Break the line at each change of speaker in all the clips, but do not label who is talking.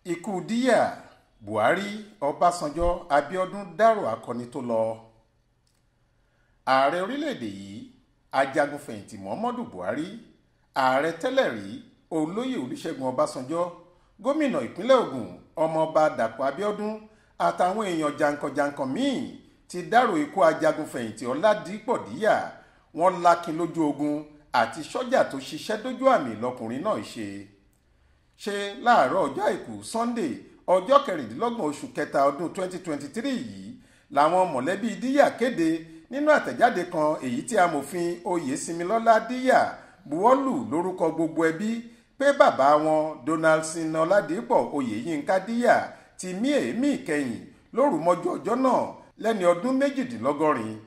Ikú Díyà, Buhari, Ọbásanjọ́, Abiodun dárò akọni tó lọ. Ààrẹ orílẹ̀-èdè yìí, ajagun-fẹ̀yìntì Muhammadu Buhari, ààrẹ tẹ́lẹ̀ rí Olóyè Olúṣẹ́gun Ọbásanjọ́, gómìnà ìpínlẹ̀ Ògùn Ọmọọba Dàpọ̀ Abíọ́dún àtàwọn èèyàn jàǹkànjàǹkàn míì ti dárò ikú ajagun-fẹ̀yìntì Ọládípò Díyà. Wọ́n lákin lójú ogun àti sọ́jà tó ṣiṣẹ́ dójú àmì lọkùnrin náà ṣe. Ṣe láàárọ̀ ọjọ́ àìkú Sunday, ọjọ́ kẹrìndínlọ́gbọ̀n oṣù kẹta ọdún 2023 yìí làwọn mọ̀lẹ́bí Díyà kéde nínú àtẹ̀jáde kan èyí tí amòfin Oyèsímilọ́lá Díyà buwọ́lù lórúkọ gbogbo ẹbí pé bàbá wọn Donaldson Ọládípò Oyèyínká Díyà ti mí èémí ìkẹyìn lóru mọ́jú ọjọ́ náà lẹ́ni ọdún 78.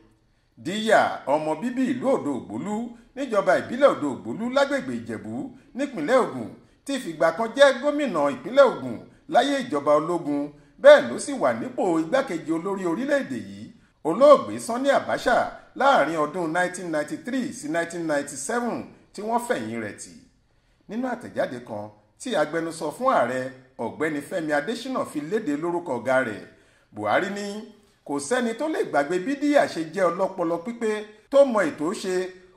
Díyà, ọmọ bíbí ìlú Odò Ògbólú níjọba ìbílẹ̀ Odò Ògbólú lágbègbè Ìjẹ̀bú nípìnlẹ̀ Ògùn, ti fìgbà kan jẹ́ gómìnà ìpínlẹ̀ Ògùn láyé ìjọba ológun, bẹ́ẹ̀ ló sì wà nípò igbákejì olórí orílẹ̀-èdè yìí Olóògbé Sanni Abacha láàrin ọdún 1993 sí 1997 tí wọ́n fẹ̀yìn rẹ̀ tì. Nínú àtẹ̀jáde kan tí agbẹnusọ fún ààrẹ Ọ̀gbẹ́ni Fẹ́mi Adésínà fi léde lórúkọ ọ̀gá rẹ̀, Buhari ní kò sẹ́ni tó lè gbàgbé bí Díyà ṣe jẹ́ ọlọ́pọlọ pípé tó mọ ètò ṣe,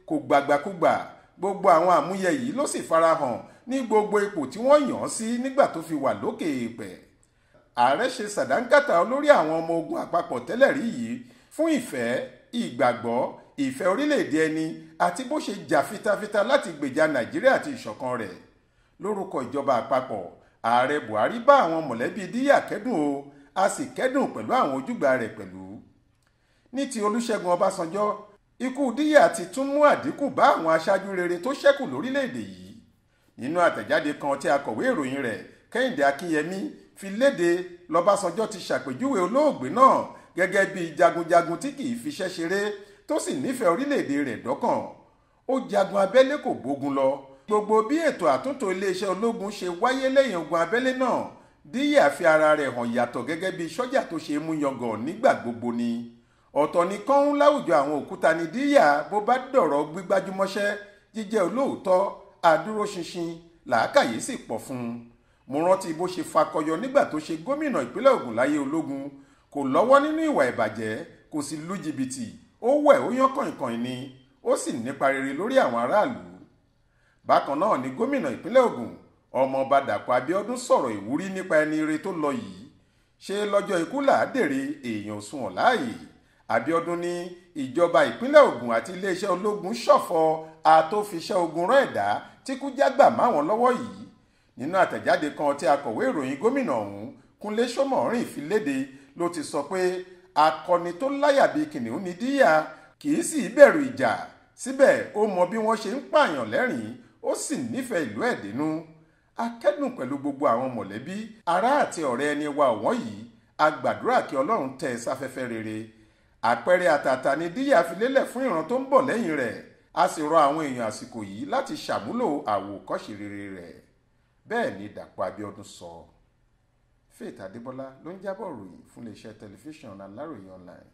kò gbàgbàkúgbà. Gbogbo àwọn àmúyẹ yìí ló sì farahàn ní gbogbo ipò tí wọ́n yàn án sí nígbà tó fi wà lókè èèpẹ̀. Ààrẹ ṣe sàdánkátà olórí àwọn ọmọ ogun àpapọ̀ tẹ́lẹ̀ rí yìí fún ìfẹ́, ìgbàgbọ́, ìfẹ́ orílẹ̀-èdè ẹni àti bó ṣe jà fitafita láti gbèjà Nàìjíríà àti ìṣọ̀kan rẹ̀. Lórúkọ ìjọba àpapọ̀, ààrẹ Buhari bá àwọn mọ̀lẹ́bí Díyà kẹ́dùn o, a sì kẹ́dùn pẹ̀lú àwọn ojúgbà rẹ̀ pẹ̀lú. Ní ti Olúṣẹ́gun Ọbásanjọ́, ikú Díyà ti tún mú àdínkù bá àwọn aṣáájú rere tó ṣẹ́kù lórílẹ̀-èdè yìí. Nínú àtẹ̀jáde kan tí akọ̀wé ìròyìn rẹ̀ Kẹ́hìndé Akínyẹmí fi léde, lọ́básanjọ́ ti ṣàpèjúwe olóògbé náà gẹ́gẹ́ bí jagunjagun tí kìí fiṣẹ́ ṣeré tó sì nífẹ̀ẹ́ orílẹ̀-èdè rẹ̀ dọ́kàn. Ó jagun abẹ́lé kò bógun lọ. Gbogbo bí ètò àtúntò iléeṣẹ́ ológun ṣe wáyé lẹ́yìn ogun abẹ́lé náà, Díyà fi ara rẹ̀ hàn yàtọ̀ gẹ́gẹ́ bí sọ́jà tó ṣe mú yangàn nígbà gbogbo ni. Ọ̀tọ̀ ni kọ́hún láwùjọ àwọn òkúta ni Díyà bó bá dọ̀rọ̀ gbígbájúmọ́ṣẹ́, jíjẹ́ olóòótọ́, àdúróṣinṣin, làákàyè sì pọ̀ fún un. Mo rántí bó ṣe fakọyọ nígbà tó ṣe gómìnà ìpínlẹ̀ Ògùn láyé ológun. Kò lọ́wọ́ nínú ìwà ìbàjẹ́, kò sì lu jìbìtì, ó wẹ̀ ó yán kàìnkàìn ni, ó sì nípa rere lórí àwọn aráàlú. Bákan náà ni gómìnà ìpínlẹ̀ Ògùn Ọmọọba Dàpọ̀ Abíọ́dún sọ̀rọ̀ ìwúrí nípa ẹni ire tó lọ yìí. Ṣé lọ́jọ́ ikú làádèrè èèyàn sunwọ̀n láàyè? Abíọ́dún ní ìjọba ìpínlẹ̀ Ògùn àti iléeṣẹ́ ológun ṣọ̀fọ̀ àtòfiṣẹ́ ogun rán ẹ̀dá tí kú jágbà máwọn lọ́wọ́ yìí. Nínú àtẹ̀jáde kan tí akọ̀wé ìròyìn gómìnà ọ̀hún Kúnlé Ṣómọ̀rìn fi léde ló ti sọ pé akọni tó láyà bíi kìnìún ni Díyà, kì í sì bẹ̀rù ìjà, síbẹ̀ ó mọ bí wọ́n ṣe ń pààyàn lẹ́rìn-ín, ó sì nífẹ̀ẹ́ ìlú ẹ̀ dénú. A kẹ́dùn pẹ̀lú gbogbo àwọn mọ̀lẹ́bí, ará àti ọ̀rẹ́ ẹni wa ọ̀wọ́n yìí. A gbàdúrà kí Ọlọ́run tẹ́ ẹ sáfẹ́fẹ́ rere. Àpẹẹrẹ àtàtà ni Díyà fi lélẹ̀ fún ìran tó ń bọ̀ lẹ́yìn rẹ̀. A sì rọ àwọn èèyàn àsìkò yìí láti ṣàmúlò àwòkọ́ṣe rere rẹ̀. Bẹ́ẹ̀ ni Dàpọ̀ Abíọ́dún sọ. Faith Adébọlá ló ń jábọ̀ ròyìn fún iléeṣẹ́ tẹlifíṣàn Aláròyé online.